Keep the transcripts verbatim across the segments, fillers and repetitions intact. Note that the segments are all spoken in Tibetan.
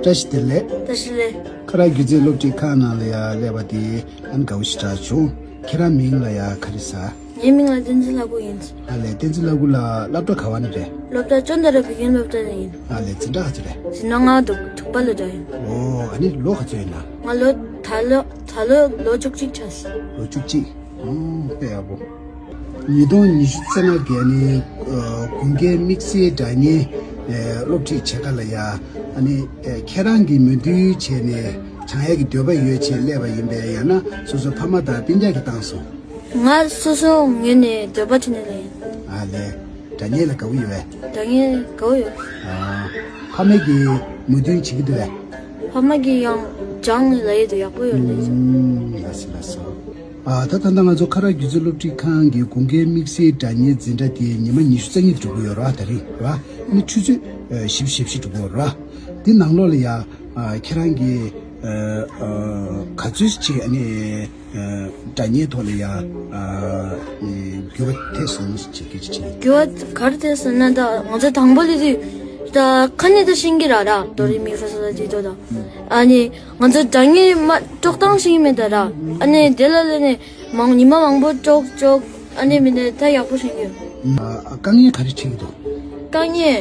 བཀྲ་ཤིས་བདེ་ལེགས། བཀྲ་ཤིས་བདེ་ལེགས། ཁ་རག་སྒྱུ་རྩལ་སློབ་ཁྲིད་ཁང་ནང་ལ་ཡ་སླེབས་པ་དེ་ཨ་ནི་དགའ་བོ་ཞེ་དྲག་བྱུང་། ཁྱེད་རང་མིང་ལ་ཡ་ག་རེ་ཟེར། ངའི་མིང་ལ་བསྟན་འཛིན་ལྷ་སྐུ་ཡིན། ཨ་ལས། བསྟན་འཛིན་ལྷ་སྐུ་ལགས་སློབ་གྲྭ་ག་བ་ནས་རེད། སློབ་གྲྭ་ཅོན་ཏ་ར་བོད་ཁྱིམ་སློབ་གྲྭ་ནས་ཡིན། ཨ་ལས། འཛིན་གྲྭ་ག་ཚོད་རེད། འཛིན་གྲྭ་ལྔ་འདུག་དྲུག་པ་ལ་འགྲོ་ཡིན། ཨོ། ཨ་ནི་ལོ་ག་ཚོད་ཡིན་ན། ང་ལོ་ད་ལོ་ད་ལོ་ལོ་བཅུ་གཅིག་ཆགས་སོང་། ལོ་བཅུ་གཅིག་ཨོ། དཔེ་ཡག་པོ། ཉིས་སྟོང་ཉི་ཤུ་རྩ་ལྔ་གི་ཨ་ནི་ཨ་དགུན་ཁའི་དམིགས་བསལ་སྒྲ་སྙན་ཨ་སློབ་ཁྲིད་བྱེད་ག་ལ་ཡ། ཨ་ནི་ཨ་ཁྱེད་རང་གིས་མོས་མཐུན་བྱས་ནས་སྦྱང་ཡག་གི་འདོད་པ་ཡོད་བྱས་སླེབས་པ་ཡིན་པས། ཡང་ན་སོ་སོའི་ཕ་མ་དང་སྤུན་ཀྱག་གིས་བཏང་སོང་། ང་སོ་སོའི་ངོས་ནས་འདོད་པ་བྱས་ནས་སླེབས་ཡིན། ཨ་ལས། སྒྲ་སྙན་ལ་དགའ་བོ་ཡོད་པས། སྒྲ་སྙན་དགའ་བོ་ཡོད། ཨ། ཕ་མས་ཀྱིས་མོས་མཐུན་བྱེད་ཀྱི་འདུག་པས། ཕ་མ་གིས་ཡང་སྦྱང་ལབ་ཡོད་དོ། ཡག་པོ་ཡོད་ལབ་ཡོད། ཨུམ། ལགས་སོ་ལགས་སོ། ཨ། ད་ད་ལྟ་ང་ཚོ་ཁ་རག་སྒྱུ་རྩལ་སློབ་ཁྲིད་ཁང་གི་དགུན་ཁའི་དམིགས་བསལ་སྒྲ་སྙན་འཛིན་གྲྭ་དེ་ཉི་མ་ཉི་ཤུ་རྩ་གཉིས་འགྲོ་གི་ཡོད་རེད་པ། ད་རེས་རེད་པ། ཨ་ནི་ཆུ་ཚོད་ཨ་བཞི་བཅུ་ཞེ་བཞི་འགྲོ་གི་ཡོད་རེད་པ། འདི་ནང་ལོགས་ལ་ཡ་ཨ་ཁྱེད་རང་གིས་ཨ་ཨ་ག་ཚོད་ཅིག་ཨ་ནི་ཨ་སྒྲ་སྙན་ཐོག་ལ་ཡ་ཨ་འགྱུར་བ་ཐེབས་སོང་ཞེས་སྐད་ཆ་དྲིས། འགྱུར་བ་ག་རེ་ཐེབས་སོང་ན། ད་ང་ཚོ་དང་པོ་སླེབས་དུས་ད་ཁ་ནས་ད་ཤེས་ཀྱི་རེད་ར། དོ་རེ་མི་ཧྥ་སོ་ལ་ཏི་དོ་དང་། ཨ་ནི་ང་ཚོ་སྒྲ་སྙན་མ་དཀྲོག་སྟངས་ཤེས་ཀྱི་མེད་ད་ར། ཨ་ནི་དེ་ལ་སླེབས་ནས་མང་ཉི་མ་མང་པོ་དཀྲོག་དཀྲོག་ཨ་ནི་མི་འདི་ད་ཡག་པོ་ཤེས་ཀྱི་ཡོད། ཨ། དཀའ་ངལ་ག་རེ་འཕྲད་ཀྱི་འདུག་དཀའ་ངལ།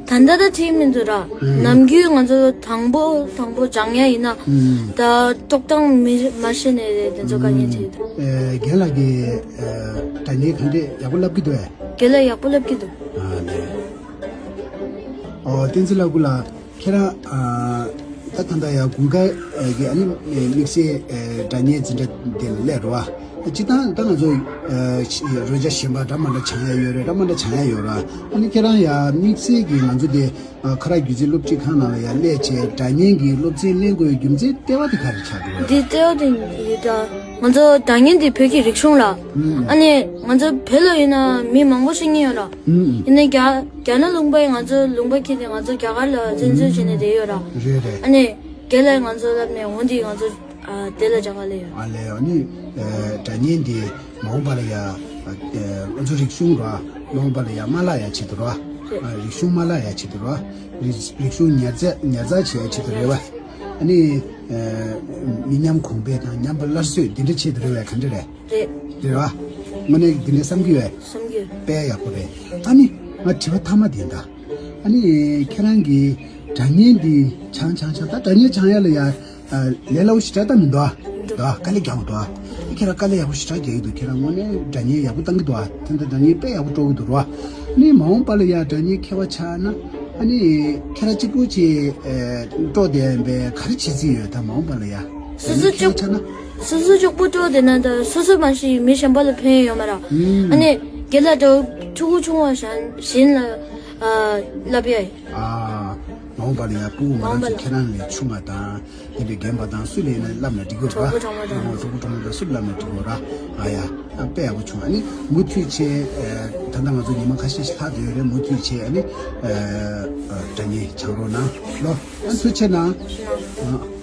ཨུ། ད་ལྟ་ད་འཕྲད་མི་འདུག་ར། ཨུ། ནམ་རྒྱུན་ང་ཚོ་དང་པོ་དང་པོ་སྦྱང་ཡ་ཡིན་ན། ཨུ། ད་དཀྲོག་སྟངས་མི་མ་ཤེས་ནས་དེ་ཚོ་དཀའ་ངལ་འཕྲད་ཀྱི་འདུག་ཨེ། རྒན་ལགས་ཀྱིས་ཨེ་སྒྲ་སྙན་ག་འདྲས་ཡག་པོ་བསླབ་ཀྱི་འདུག་ཨེ། རྒན་ལགས་ཡག་པོ་བསླབ་ཀྱི་འདུག་ཨ་ལས། ཨོ། བསྟན་འཛིན་ལགས་སྐུ་ལ། ཁྱེད་རང་ཨ་ད་ད་ལྟ་ཡང་དགུན་ཁ་གི་ཨ་ནི་དམིགས་བསལ་ཨ་སྒྲ་སྙན་འཛིན་གྲྭ་དེ་ལ་སླེབས་རེད་པ། སྤྱིར་བཏང་ད་ང་ཚོ་ཨ་རོལ་ཆ་གཞན་པ་འདྲ་མི་འདྲ་སྦྱང་ཡ་ཡོད་རེད། འདྲ་མི་འདྲ་སྦྱང་ཡ་ཡོད་རེད། ཨ་ནི་ཁྱེད་རང་ཡང་དམིགས་བསལ་གྱི་ང་ཚོ་དེ་ཨ་ཁ་རག་སྒྱུ་རྩལ་སློབ་ཁྲིད་ཁང་ནང་ལ་ཡང་སླེབས་བྱས་སྒྲ་སྙན་གྱི་སློབ་ཚན་ལེན་དགོས་རྒྱུ་མཚན་ལྟེ་བ་དེ་ག་རེ་ཆགས་འདུག་རེད། འདི་ལྟེ་བ་དེ་ཡིན་ད། ང་ཚོ་སྒྲ་སྙན་དེ་བོད་ཀྱི་རིག་གཞུང་ར། ཨ་ནི་ང་ཚོ་བོད་ལ་ཡིན་ན་མི་མང་པོ་ཤེས་ཀྱི་ཡོད་ར། ཨུམ། ཡིན་ནའི་རྒྱ་རྒྱ་ནག་ལུང་པའི་ང་ཚོ་ལུང་པ་ཁྱེར་ཏེ་ང་ཚོ་རྒྱ་གར་ལ་བཙན་འཛུལ་བྱས་ནས་བསྡད་ཡོད་ར། རེད་རེད། ཨ་ནི་རྒན་ལགས་ང་ཚོ་སླེབས་ནས་འོ་འདི་ང་ཚོ་ཨ་དེ་ལ་སྦྱང་ག་སླེབས་ཡོད། ཨ་ལས། ཨ་ནི་ཨ་སྒྲ་སྙན་འདི་མ་འོངས་པ་ལ་ཡ་ཨ་ང་ཚོ་རིག་གཞུང་ར་མ་འོངས་པ་ལ་ཡ་མ་བརླག་ཡ་ཆེད་དུ་ར། རེད། ཨ་རིག་གཞུང་མ་བརླག་ཡ་ཆེད་དུ་ར། རིག་རིག་གཞུང་ཉར་ཚགས་ཉར་ཚགས་བྱེད་ཡ་ཆེད་དུ་རེད་པ། ཨ་ནི་ཨ་མི་ཉམས་གོང་འཕེལ་དང་ཉམས་པ་སླར་གསོ་འདི་འདྲ་ཆེད་དུ་རེད་པ། ག་འདྲ་རེད། རེད། རེད་པ། དངོས་གནས་འདི་འདྲ་བསམ་གྱི་ཡོད། བསམ་གྱི་ཡོད། དཔེ་ཡག་པོ་རེད། ཨ་ནི་ང་དྲི་བ་མཐའ་མ་དེ་ཡིན་ད། ཨ་ནི་ཁྱེད་རང་གིས་སྒྲ་སྙན་འདི་སྦྱང་སྦྱང་སྦྱང་ད། སྒྲ་སྙན་སྦྱང་ཡ་ལ་ཡ་ཨ་ལས་སླ་པོ་ཞེ་དྲག་ད་མི་འདུག་ཨ། འདུག་ཨ། དཀའ་ལས་རྒྱག་དགོས་འདུག་ཨ། ཁྱེད་རང་དཀའ་ལས་ཡག་པོ་ཞེ་དྲག་རྒྱག་གི་འདུག་ཁྱེད་རང་དངོས་གནས་སྒྲ་སྙན་ཡག་པོ་བཏང་གི་འདུག་ཨ། ད་ལྟ་སྒྲ་སྙན་དཔེ་ཡག་པོ་དཀྲོག་གི་འདུག་ར། ཨ་ནི་མ་འོངས་པ་ལ་ཡ་སྒྲ་སྙན་མཁས་པ་ཆགས་ན། ཨ་ནི་ཁྱེད་རང་གཅིག་པུ་ཅིག་ཨ་དཀྲོག་བསྡད་ཡིན་པས་ག་རེ་བྱེད་རྩིས་ཡོད་ད་མ་འོངས་པ་ལ་ཡ། སོ་སོ་མཁས་པ་ཆགས་ན། སོ་སོ་གཅིག་པུ་དཀྲོག་བསྡད་ན་ད་སོ་སོ་མ་གཞི་མི་གཞན་པ་ལ་ཕན་ཡོད་མ་རེད། ཨ་ནི་རྒན་ལགས་འདྲ་བོ་ཕྲུ་གུ་ཆུང་བ་གཞན་གཞན་ལ་ཨ་བསླབ་ཡ་ཡིན། ཨ། མ་འོངས་པ་ལ་ཡ་ཕྲུ་གུ་མ་མ་འོངས་པ་རབས་ཅིག་ལ་ཁྱེད་རང་ལས་ཆུང་བ་དང་། དེ་འདྲའི་རྒན་པ་དང་སུ་ལ་ཡིན་ན་བསླབ་ན་འགྲིག་གི་རེད་པ། གྲོགས་པོ་གྲོགས་མོ་དང་། གྲོགས་པོ་གྲོགས་མོ་དང་སུ་ལ་བསླབ་ན་འགྲིག་གི་རེད། ཨ་ཡ། ཨ་དཔེ་ཡག་པོ་བྱུང་། ཨ་ནི་མུ་མཐུད་བྱས། ཨ་ད་ལྟ་ང་ཚོ་ཉི་མ་ཁ་ཤས་ཤིག་ལྷག་བསྡད་ཡོད་རེད། མུ་མཐུད་བྱས་ཨ་ནི་ཨ་ཨ་སྒྲ་སྙན་སྦྱང་རོགས་གནང་ལོ། ཨ་ཐུགས་རྗེ་གནང་། ཨ།